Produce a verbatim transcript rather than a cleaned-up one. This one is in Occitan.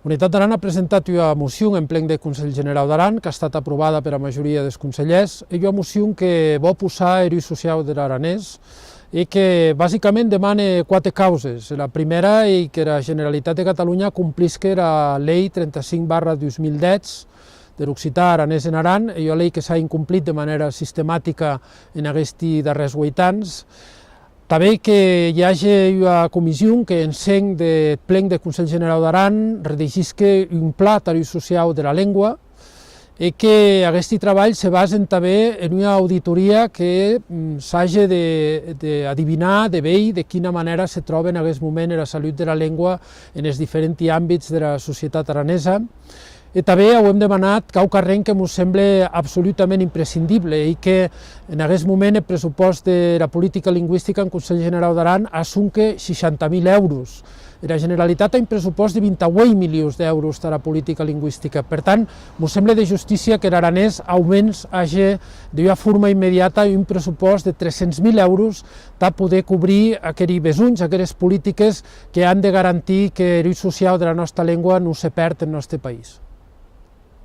Unitat d'Aran a presentat ua mocion en plen de Conselh Generau d'Aran, qu'a estat aprovada pera majoria des conselhèrs, e ua mocion que vò possar er us sociau der aranés, e que basicament demane quate causes. Era prumèra ei qu'era Generalitat de Catalonha complisque era Lei trenta-cinc barra dos mil dètz der occitan aranés en Aran, ei ua lei que s'a incomplit de manèra sistematica en aguesti darrèrs ueit ans. Tanben que i age ua comission que en sen deth plen de Conselh Generau d'Aran redeishisque un plan tar us sociau dera lengua, e que aguesti trabalhs se basen tanben en ua auditoria que, mm, sage de, de adivinar, de veir de quina manèra se tròbe en aguest moment era salut dera lengua enes diferenti ambits dera societat aranesa. E tanben auem demanat quauquarren que mos semble absolutament imprescindible, ei que en aguest moment eth pressupòst dera politica lingüistica en Conselh Generau d'Aran a sonque seishanta mil èuros. Era Generalitat a un pressupòst de vint-e-ueit milions d'èuros tara politica lingüistica. Per tant, mos semble de justícia qu'er aranés, aumens, age d'ua forma immediata un pressupòst de tres cents mil èuros tà poder cobrir aqueri besonhs, aqueres politiques que an de garantir qu'er us sociau dera nòsta lengua non se pèrd en nòste país.